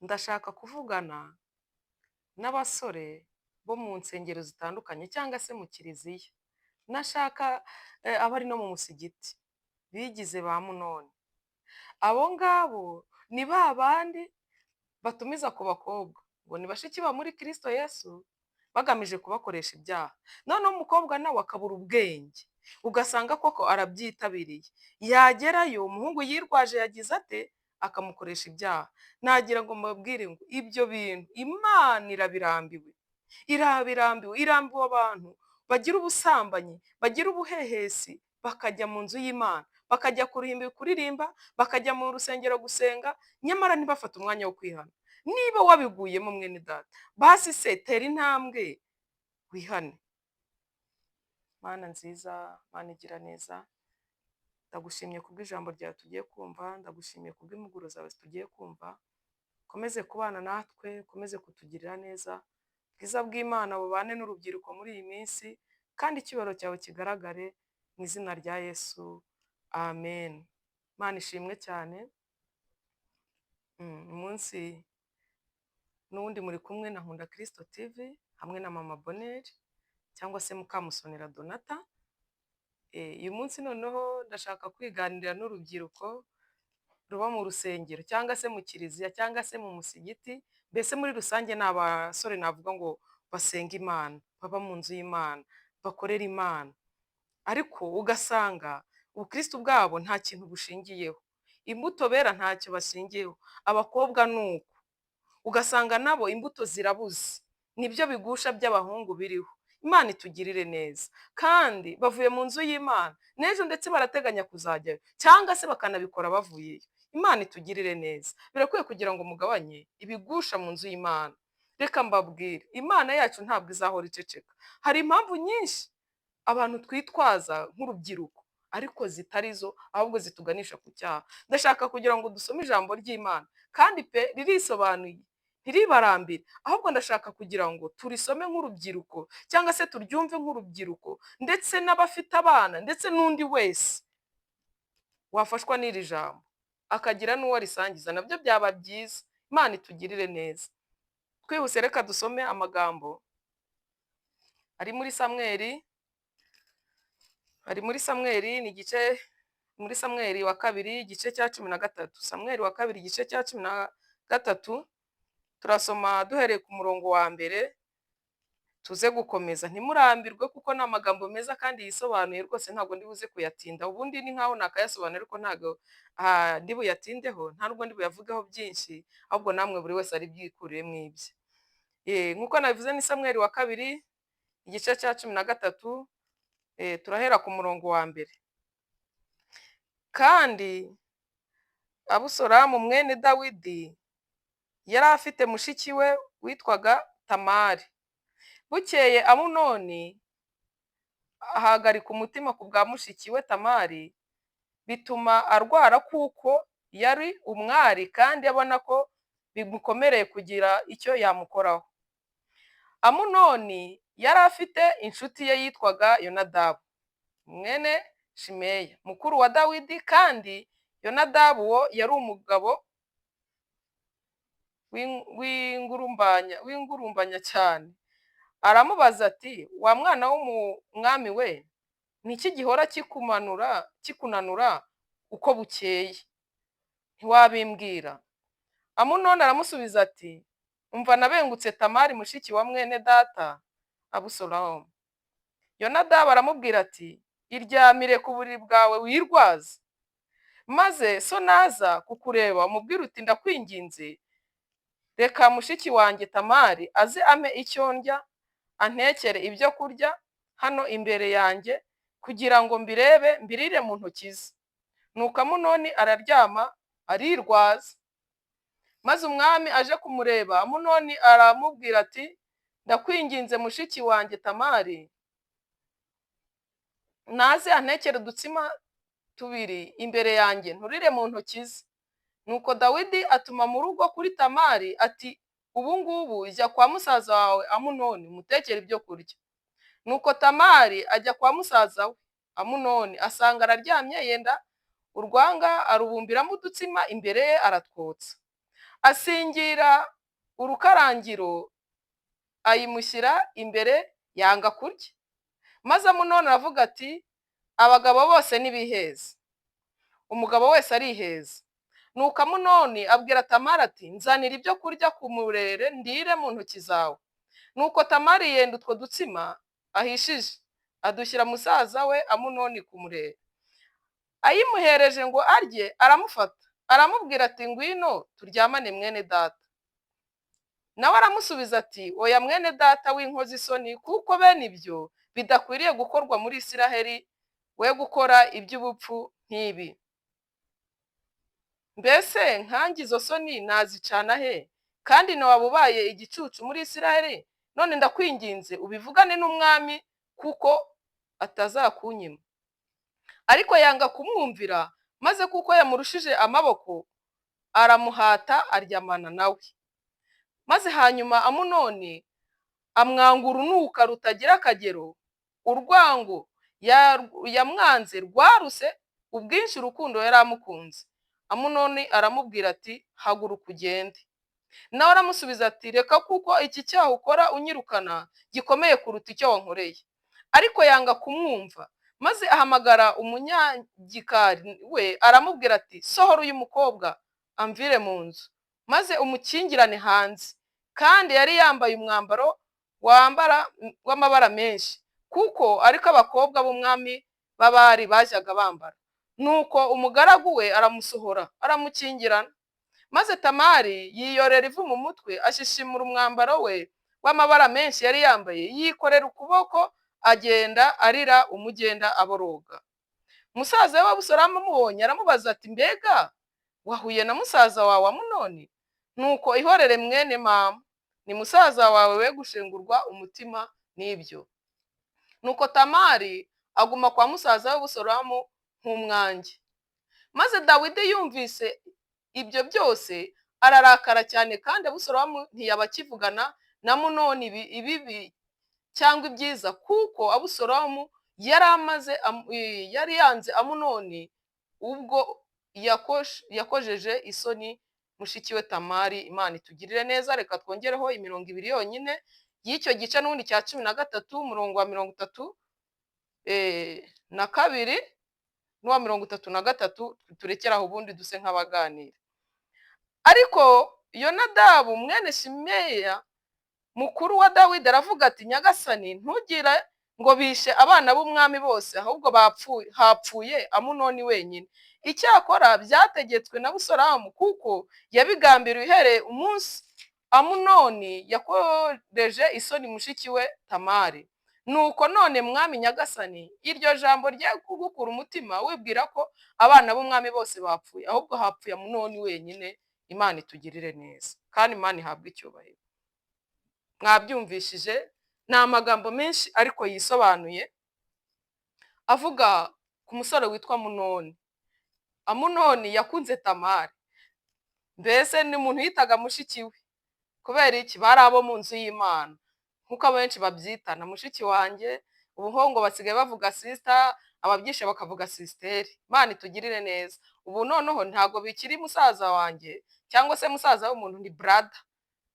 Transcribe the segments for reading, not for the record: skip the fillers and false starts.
Ndashaka kuvugana n'abasore bo mu nsengero zitandukanye cyangwa se mu kiliziya. Nashaka abari no mu musigiti bigize ba Munoni. Abo ngabo ni ba bandi batumiza ku bakobwa ngo ni bashiki babo muri Kristo Yesu, bagamije kubakoresha ibyaha. Noneho umukobwa nawe akabura ubwenge, ugasanga koko arabyitabiriye, yagerayo umuhungu yirwaje yagize ate, akamukoresha ibyaha. Nagira ngo mbabwire ngo ibyo bintu Imana irabirambiwe, irabirambiwe, irambiwe abantu bagira ubusambanyi, bagira ubuhehesi, bakajya mu nzu y'Imana, bakajya ku ruhimbi kuririmba, bakajya mu rusengero gusenga, nyamara ntibafate umwanya wo kwihana. Niba wabiguyemo mwene data, basi se tera intambwe wihane. Mana nziza, Mana igira neza, ndagushimye kubw'ijambo ryawe tugiye kumva, ndagushimiye kubw'impuguro zawe tugiye kumva, ukomeze kubana natwe, ukomeze kutugirira neza, ubwiza bw'Imana bubane n'urubyiruko muri iyi minsi, kandi icyubahiro cyawe kigaragare mu izina rya Yesu, amen. Imana ishimwe cyane. Umunsi n'uwundi muri kumwe na Nkunda Kristo TV hamwe na Mama Bonheur cyangwa se Mukamusonera Donata. Uyu munsi noneho ndashaka kwiganirira n'urubyiruko ruba mu rusengero cyangwa se mu kiliziya cyangwa se mu musigiti, mbese muri rusange ni abasore navuga ngo basenga Imana, baba mu nzu y'Imana, bakorera Imana, ariko ugasanga ubukristo bwabo nta kintu bushingiyeho, imbuto bera ntacyo bashingiyeho, abakobwa ni uko, ugasanga nabo imbuto zirabuze, nibyo bigusha by'abahungu biriho. Imana itugirire neza, kandi bavuye mu nzu y'Imana n'ejo ndetse barateganya kuzajyayo cyangwa se bakanabikora bavuyeyo. Imana itugirire neza. Birakwiye kugira ngo mugabanye ibigusha mu nzu y'Imana. Reka mbabwire, Imana yacu ntabwo izahora iceceka. Hari impamvu nyinshi abantu twitwaza nk'urubyiruko ariko zitari zo, ahubwo zituganisha ku cyaha. Ndashaka kugira ngo dusome ijambo ry'Imana, kandi pe ririsobanuye, ntiribarambire, ahubwo ndashaka kugira ngo turisome nk'urubyiruko cyangwa se turyumve nk'urubyiruko, ndetse n'abafite abana, ndetse n'undi wese wafashwa n'iri jambo akagira n'uwo arisangiza, nabyo byaba byiza. Imana itugirire neza. Twihuse reka dusome amagambo ari muri Samweli, ari muri Samweli, ni igice muri Samweli wa kabiri igice cya 13. Samweli wa kabiri igice cya 13, turasoma duhereye ku murongo wa mbere, tuze gukomeza. Ntimurambirwe kuko ni amagambo meza kandi yisobanuye rwose, ntabwo ndi buze kuyatinda. Ubundi ni nkaho nakayasobanura ariko ntabwo ndi buyatindeho, nta nubwo ndi buyavugeho byinshi, ahubwo namwe buri wese ari bwikuremo ibye. Nk'uko nabivuze ni Samweli wa kabiri igice cya 13, turahera ku murongo wa mbere. Kandi Abusalomu mwene Dawidi yari afite mushiki we witwaga Tamari. Bukeye Amunoni ahagarika umutima ku bwa mushiki we Tamari, bituma arwara kuko yari umwari kandi abona ko bimukomereye kugira icyo yamukoraho. Amunoni yari afite inshuti ye yitwaga Yonadabu mwene Shimeya mukuru wa Dawidi, kandi Yonadabu uwo yari umugabo w'ingurumbanya cyane. Aramubaza ati: "Wa mwana w'umwami we, ni iki gihora kikumanura kikunanura uko bukeye? Ntiwabimbwira?" Amunoni aramusubiza ati: "Umva, nabengutse Tamari mushiki wa mwene data Abusalomu." Yonadabu aramubwira ati: "Iryamire ku buriri bwawe wirwaze, maze so naza kukureba umubwire uti: 'Ndakwinginze, reka mushiki wanjye Tamari aze ampe icyo ndya, antekere ibyo kurya hano imbere yanjye kugira ngo mbirebe, mbirire mu ntoki ze.'" Nuko Amunoni araryama arirwaza. Maze umwami aje kumureba, Amunoni aramubwira ati: "Ndakwinginze, mushiki wanjye Tamari naze antekere udutsima tubiri imbere yanjye, nturire mu ntoki ze." Nuko Dawidi atuma mu rugo kuri Tamari ati: "Ubu ngubu jya kwa musaza wawe Amunoni umutekere ibyo kurya." Nuko Tamari ajya kwa musaza we Amunoni, asanga araryamye, yenda urwanga arubumbiramo udutsima imbere ye aratwotsa. Asingira urukarangiro ayimushyira imbere, yanga kurya. Maze Amunoni aravuga ati: "Abagabo bose ntibiheza, umugabo wese ariheza." Nuko Amunoni abwira Tamari ati: "Nzanira ibyo kurya ku murere ndire mu ntoki zawe." Nuko Tamari yenda utwo dutsima ahishije, adushyira musaza we Amunoni ku murere. Ayimuhereje ngo arye, aramufata, aramubwira ati: "Ngwino turyamane, mwene data." Nawe aramusubiza ati: "Oya, mwene data, w'inkozi isoni, kuko bene ibyo bidakwiriye gukorwa muri Isiraheli, we gukora iby'ubupfu nk'ibi. Mbese nkanjye izo soni nazicana he? Kandi waba ubaye igicucu muri Isiraheli. None ndakwinginze, ubivugane n'umwami, kuko atazakunyima." Ariko yanga kumwumvira, maze kuko yamurushije amaboko, aramuhata, aryamana nawe. Maze hanyuma Amunoni amwanga urunuka rutagira akagero. Urwango yamwanze rwaruse ubwinshi urukundo yari amukunze. Amunoni aramubwira ati: "Haguruka ugende." Nawe aramusubiza ati: "Reka, kuko iki cyaha ukora unyirukana gikomeye kuruta icyo wankoreye." Ariko yanga kumwumva. Maze ahamagara umunyagikari we, aramubwira ati: "Sohora uyu mukobwa amvire mu nzu, maze umukingirane hanze." Kandi yari yambaye umwambaro wambara w'amabara menshi, kuko ariko abakobwa b'umwami b'abari bajyaga bambara. Nuko umugaragu we aramusohora, aramukingirana. Maze Tamari yiyorera ivu mu mutwe, ashishimura umwambaro we w'amabara menshi yari yambaye, yikorera ukuboko, agenda arira umugenda aboroga. Musaza we Abusalomu amubonye, aramubaza ati: "Mbega wahuye na musaza wawe Amunoni? Nuko ihorere mwene mama, ni musaza wawe, we gushengurwa umutima n'ibyo." Nuko Tamari aguma kwa musaza we Abusalomu nk'umwange. Maze Dawidi yumvise ibyo byose, ararakara cyane, kandi Abusalomu ntiyaba akivugana na Amunoni ibibi cyangwa ibyiza, kuko Abusalomu yari amaze yari yanze Amunoni ubwo yakojeje isoni mushiki we Tamari. Imana itugirire neza. Reka twongereho imirongo 2 yonyine y'icyo gice n'ubundi cya 13, umurongo wa 32 n'uwa 33, turekere aho, ubundi duse nk'abaganira. Ariko Yonadabu mwene Shimeya, mukuru wa Dawidi, aravuga ati: "Nyagasani, ntugire ngo bishe abana b'umwami bose, ahubwo bapfuye, hapfuye Amunoni wenyine. Icyakora byategetswe na Abusalomu, kuko yabigambiriye uhereye umunsi Amunoni yakoreje isoni mushiki we Tamari. Nuko none, mwami nyagasani, iryo jambo rye kugukura umutima wibwira ko abana b'umwami bose bapfuye, ahubwo hapfuye Amunoni wenyine." Imana itugirire neza kandi Imana ihabwe icyubahiro. Mwabyumvishije, ni amagambo menshi ariko yisobanuye, avuga ku musore witwa Amunoni. Amunoni yakunze Tamari, mbese ni umuntu yitaga mushiki we. Kubera iki? Bari abo mu nzu y'Imana, nk'uko abenshi babyitana mushiki wanjye. Ubu ngo basigaye bavuga sister, ababyishe bakavuga sister. Imana itugirire neza. Ubu noneho ntabwo bikiri musaza wanjye cyangwa se musaza w'umuntu, ni brother.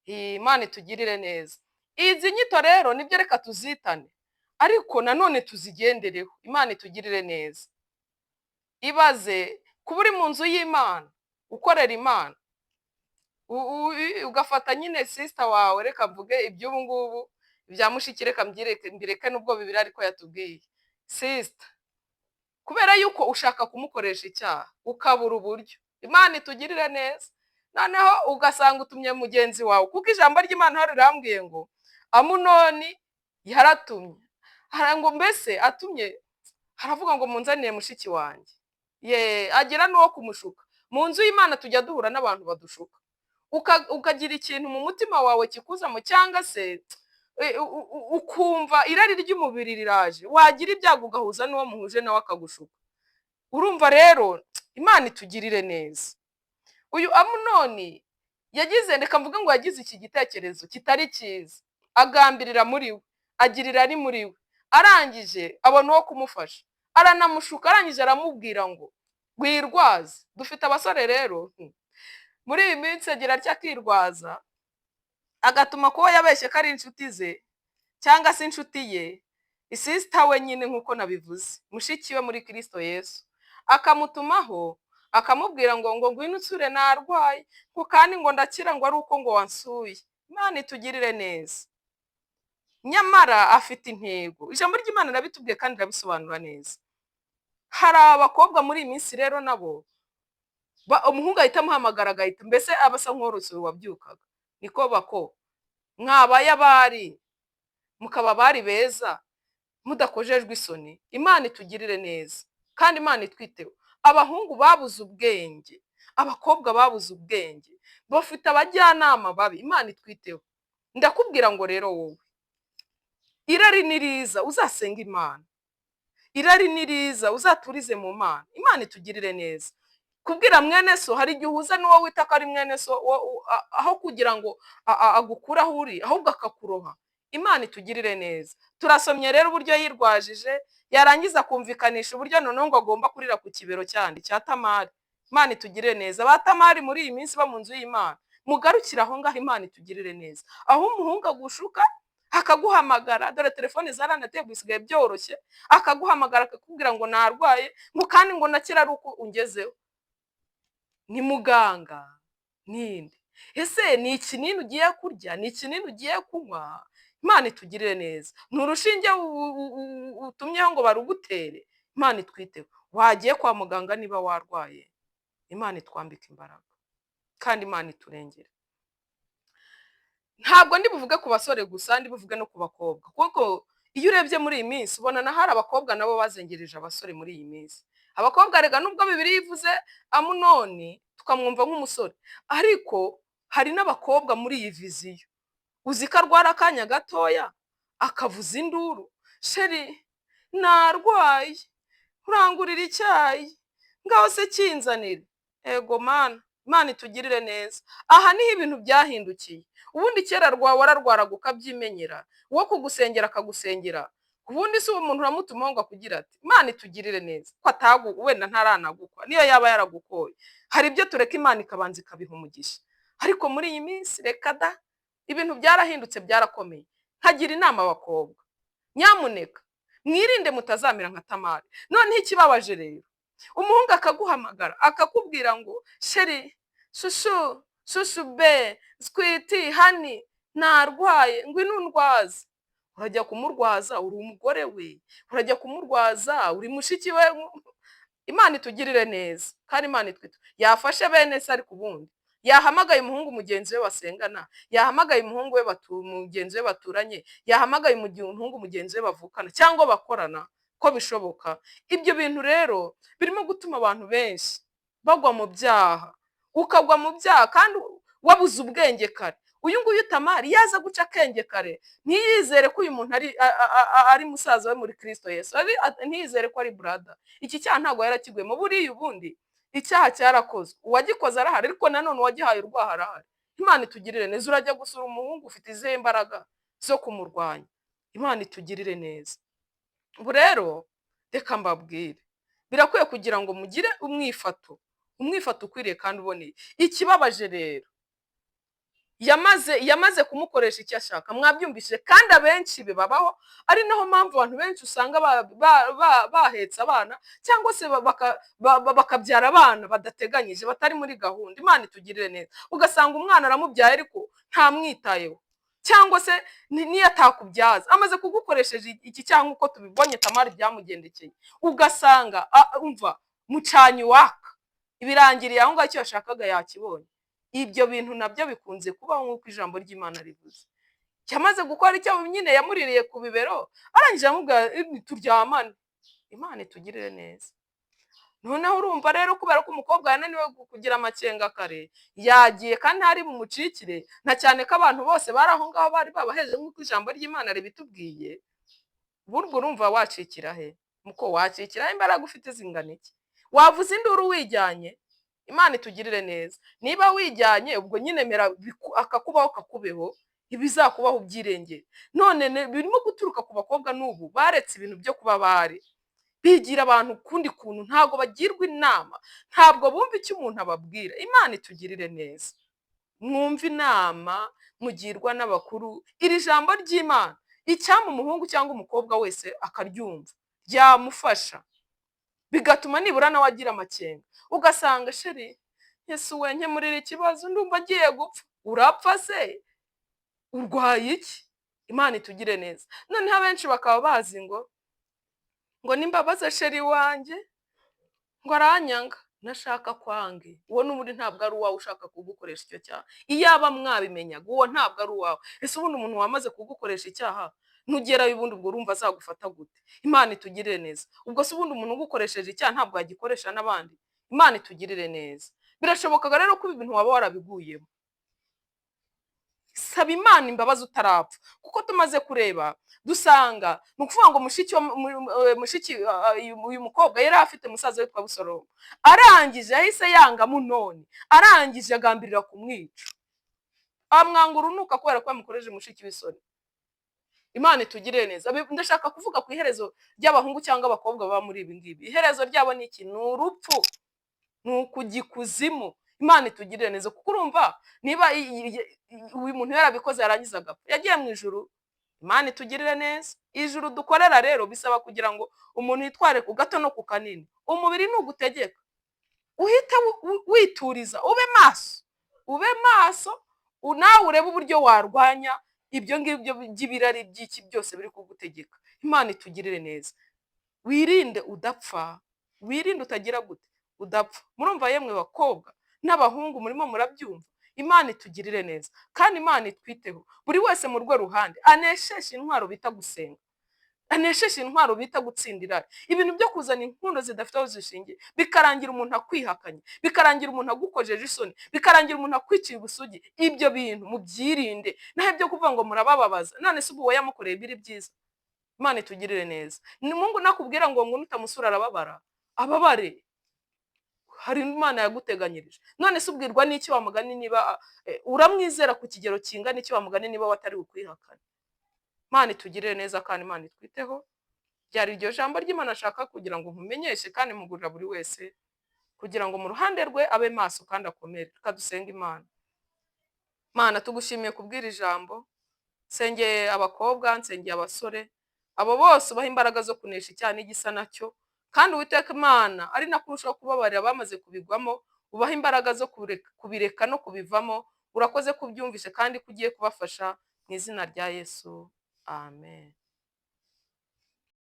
Imana itugirire neza. Izi nyito rero nibyo, reka tuzitane, ariko nanone tuzigendereho. Imana itugirire neza. Ibaze kuba uri mu nzu y'Imana, ukorera Imana, ugafata nyine sister wawe, reka mvuge iby'ubu ngubu, ibya mushiki reka mbireke, nubwo bibiri ariko yatubwiye sister, kubera yuko ushaka kumukoresha icyaha ukabura uburyo. Imana itugirire neza. Noneho ugasanga utumye mugenzi wawe, kuko ijambo ry'Imana hano rirambwiye ngo Amunoni yaratumye ngo mbese atumye haravuga ngo: "Munzanire mushiki wanjye." Ye agira n'uwo kumushuka. Mu nzu y'Imana tujya duhura n'abantu badushuka, ukagira ikintu mu mutima wawe kikuzamo, cyangwa se ukumva irari ry'umubiri riraje, wagira ibyago ugahuza n'uwo muhuje, nawe akagushuka. Urumva rero, Imana itugirire neza. Uyu Amunoni yagize, reka mvuge ngo yagize iki gitekerezo kitari cyiza, agambirira muri we, agira irari muri we, arangije abona uwo kumufasha, aranamushuka, arangije aramubwira ngo: "Wirwaze." Dufite abasore rero. Muri iyi minsi agira atya akirwaza, agatuma kuba yabeshye ko ari inshuti ze cyangwa se inshuti ye, isister we nyine nk'uko nabivuze, mushiki we muri Kirisito Yesu, akamutumaho akamubwira ngo ngwino unsure, narwaye, ngo kandi ngo ndakira ngo ari uko ngo wansuye. Imana itugirire neza. Nyamara afite intego. Ijambo ry'Imana rirabitubwiye kandi rirabisobanura neza. Hari abakobwa muri iyi minsi rero nabo umuhungu ahita amuhamagara, agahita mbese aba asa nk'uworotse wabyukaga. Niko bako mwabaye abari, mukaba abari beza mudakojejwe isoni. Imana itugirire neza kandi Imana itwiteho. Abahungu babuze ubwenge, abakobwa babuze ubwenge, bafite abajyanama babi. Imana itwiteho. Ndakubwira ngo rero wowe, irari ni riza, uzasenga Imana. Irari ni riza, uzaturize mu Mana. Imana itugirire neza. Kubwira mwene so, hari igihe uhuza n'uwo wita ko ari mwene so, aho kugira ngo agukure aho uri, ahubwo akakuroha. Imana itugirire neza. Turasomye rero uburyo yirwajije, yarangiza kumvikanisha uburyo noneho ngo agomba kurira ku kibero cyandi cya Tamari. Imana itugirire neza. Ba Tamari muri iyi minsi bo mu nzu y'Imana, mugarukire aho ngaho. Imana itugirire neza. Aho umuhungu agushuka akaguhamagara, dore telefone zaranateye, bisigaye byoroshye, akaguhamagara akakubwira ngo narwaye, ngo kandi ngo nakira ari uko ungezeho. Ni muganga ninde? Ese ni ikinini ugiye kurya? Ni ikinini ugiye kunywa? Imana itugirire neza. Ni urushinge utumyeho ngo barugutere? Imana itwiteho. Wagiye kwa muganga niba warwaye? Imana itwambike imbaraga kandi Imana iturengere. Ntabwo ndi buvuge ku basore gusa, ndi buvuge no ku bakobwa, kuko iyo urebye muri iyi minsi ubona na hari abakobwa nabo bazengereje abasore muri iyi minsi. Abakobwa rega, nubwo Bibiliya ivuze Amunoni tukamwumva nk'umusore, ariko hari n'abakobwa muri iyi vision. Uzi ko arwara akanya gatoya akavuza induru: "Chéri, narwaye, urangurira icyayi, ngaho se kinzanire." Ego Mana, Imana itugirire neza. Aha niho ibintu byahindukiye. Ubundi kera wararwaraga ukabyimenyera, uwo kugusengera akagusengera. Ubundi si uwo muntu uramutumaho ngo akugira ati Imana itugirire neza ko atagu wenda ntaranagukwa, niyo yaba yaragukoye. Hari ibyo tureka Imana ikabanza ikabiha umugisha, ariko muri iyi minsi reka da, ibintu byarahindutse, byarakomeye. Nkagira inama abakobwa: nyamuneka mwirinde mutazamera nka Tamari. Noneho ikibabaje rero, umuhungu akaguhamagara akakubwira ngo "Chéri, chouchou, chouchou be, sweetie, honey, narwaye, ngwino undwaze." Urajya kumurwaza uri umugore we? Urajya kumurwaza uri mushiki we? Imana itugirire neza kandi Imana itwite. Yafashe bene se, ariko ubundi yahamagaye umuhungu mugenzi we basengana, yahamagaye umuhungu we mugenzi we baturanye, yahamagaye umuhungu mugenzi we bavukana cyangwa bakorana, ko bishoboka. Ibyo bintu rero birimo gutuma abantu benshi bagwa mu byaha, ukagwa mu byaha kandi wabuze ubwenge kare. Uyu nguyu Tamari yaza guca akenge kare, ntiyizere ko uyu muntu ari musaza we muri Kirisito Yesu, ntiyizere ko ari brother, iki cyaha ntabwo yarakiguyemo. Buriya ubundi icyaha cyarakozwe, uwagikoze arahari, ariko nanone uwagihaye urwaho arahari. Imana itugirire neza. Urajya gusura umuhungu ufite izihe mbaraga zo kumurwanya? Imana itugirire neza. Ubu rero reka mbabwire, birakwiye kugira ngo mugire umwifato ukwiriye kandi uboneye. Ikibabaje rero, yamaze kumukoresha icyo ashaka. Mwabyumvishije, kandi abenshi bibabaho, ari naho mpamvu abantu benshi usanga bahetse abana cyangwa se bakabyara abana badateganyije, batari muri gahunda. Imana itugirire neza. Ugasanga umwana aramubyaye ariko ntamwitayeho, cyangwa se niyo atakubyaza amaze kugukoresheje iki cyaha, nk'uko tubibonye Tamari byamugendekeye. Ugasanga umva mucanye uwaka, ibirangiriye aho ngaho, icyo yashakaga yakibonye. Ibyo bintu nabyo bikunze kubaho nk'uko ijambo ry'Imana rivuze. Yamaze gukora icyo nyine, yamuririye ku bibero, arangije aramubwira "Turyamane." Imana itugirire neza. Noneho urumva rero, kubera ko umukobwa yananiwe kugira amakenga kare, yagiye kandi ntari bumucikire, na cyane ko abantu bose bari aho ngaho bari babaheje nk'uko ijambo ry'Imana ribitubwiye. Burwo urumva wacikira he muko? Wacikira he? Imbaraga ufite zingana iki? Wavuza induru wijyanye? Imana itugirire neza. Niba wijyanye, ubwo nyine mera akakubaho kakubeho, ibizakubaho ubyirengere. None birimo guturuka ku bakobwa n'ubu baretse ibintu byo kuba bari. Bigira abantu ukundi kuntu, ntabwo bagirwa inama, ntabwo bumva icyo umuntu ababwira. Imana itugirire neza. Mwumve inama mugirwa n'abakuru. Iri jambo ry'Imana, icyampa umuhungu cyangwa umukobwa wese akaryumva, ryamufasha, bigatuma nibura nawe agira amakenga. Ugasanga chéri, Yesu we, nkemurira ikibazo, ndumva agiye gupfa. Urapfa se urwaye iki? Imana itugire neza. Noneho abenshi bakaba bazi ngo nimbabaze chéri wanjye ngo aranyanga. Nashaka kwange, uwo n'ubundi ntabwo ari uwawe ushaka kugukoresha icyo cyaha. Iyaba mwabimenyaga, uwo ntabwo ari uwawe. Ese ubundi umuntu wamaze kugukoresha icyaha, nugerayo ubundi ubwo urumva azagufata gute? Imana itugirire neza. Ubwo se ubundi umuntu ugukoresheje icyaha ntabwo yagikoresha n'abandi? Imana itugirire neza. Birashoboka rero ko ibi bintu waba warabiguyemo. Saba Imana imbabazi utarapfa, kuko tumaze kureba dusanga ni ukuvuga ngo mushiki wa mushiki uyu mukobwa yari afite musaza witwa Abusalomu. Arangije yahise yanga Amunoni, arangije agambirira kumwica, amwanga urunuka kubera ko yamukoreje mushiki w'isoni. Imana itugirire neza. Ndashaka kuvuga ku iherezo ry'abahungu cyangwa abakobwa baba muri ibi ngibi. Iherezo ryabo ni iki? Ni urupfu, ni ukujya ikuzimu. Imana itugirire neza, kuko urumva niba uyu muntu yarabikoze yarangiza agapfa, yagiye mu ijuru? Imana itugirire neza. Ijuru dukorera rero bisaba kugira ngo umuntu yitware ku gato no ku kanini. Umubiri nugutegeka, uhite wituriza, ube maso, ube maso, nawe urebe uburyo warwanya ibyo ngibyo by'ibirari by'iki byose biri kugutegeka. Imana itugirire neza. Wirinde udapfa, wirinde utagira gute, udapfa. Murumva yemwe bakobwa n'abahungu, murimo murabyumva? Imana itugirire neza kandi Imana itwiteho. Buri wese mu rwe ruhande anesheshe intwaro bita gusenga, anesheshe intwaro bita gutsinda irari. Ibintu byo kuzana inkundo zidafite aho zishingiye, bikarangira umuntu akwihakanye, bikarangira umuntu agukojeje isoni, bikarangira umuntu akwiciye ubusugi, ibyo bintu mubyirinde. Naho ibyo kuvuga ngo murabababaza, none se ubu wowe yamukoreye biri byiza? Imana itugirire neza. Ni mungu nakubwira ngo nutamusura arababara, ababare, hari Imana yaguteganyirije. None se ubwirwa n'iki wa mugani niba uramwizera ku kigero kingana iki wa mugani niba watari bukwihakane? Imana itugirire neza kandi Imana itwiteho. Ryari iryo jambo ry'Imana ashaka kugira ngo nkumenyeshe, kandi mugurira buri wese kugira ngo mu ruhande rwe abe maso kandi akomere. Reka dusenge Imana. Mana, tugushimiye kubwira ijambo. Nsengeye abakobwa, nsengeye abasore, abo bose ubaha imbaraga zo kunesha icyaha n'igisa nacyo. Kandi Uwiteka Imana, ari nako urushaho kubabarira abamaze kubigwamo, ubaha imbaraga zo kubireka no kubivamo. Urakoze ko ubyumvise kandi ko ugiye kubafasha, mu izina rya Yesu, amen.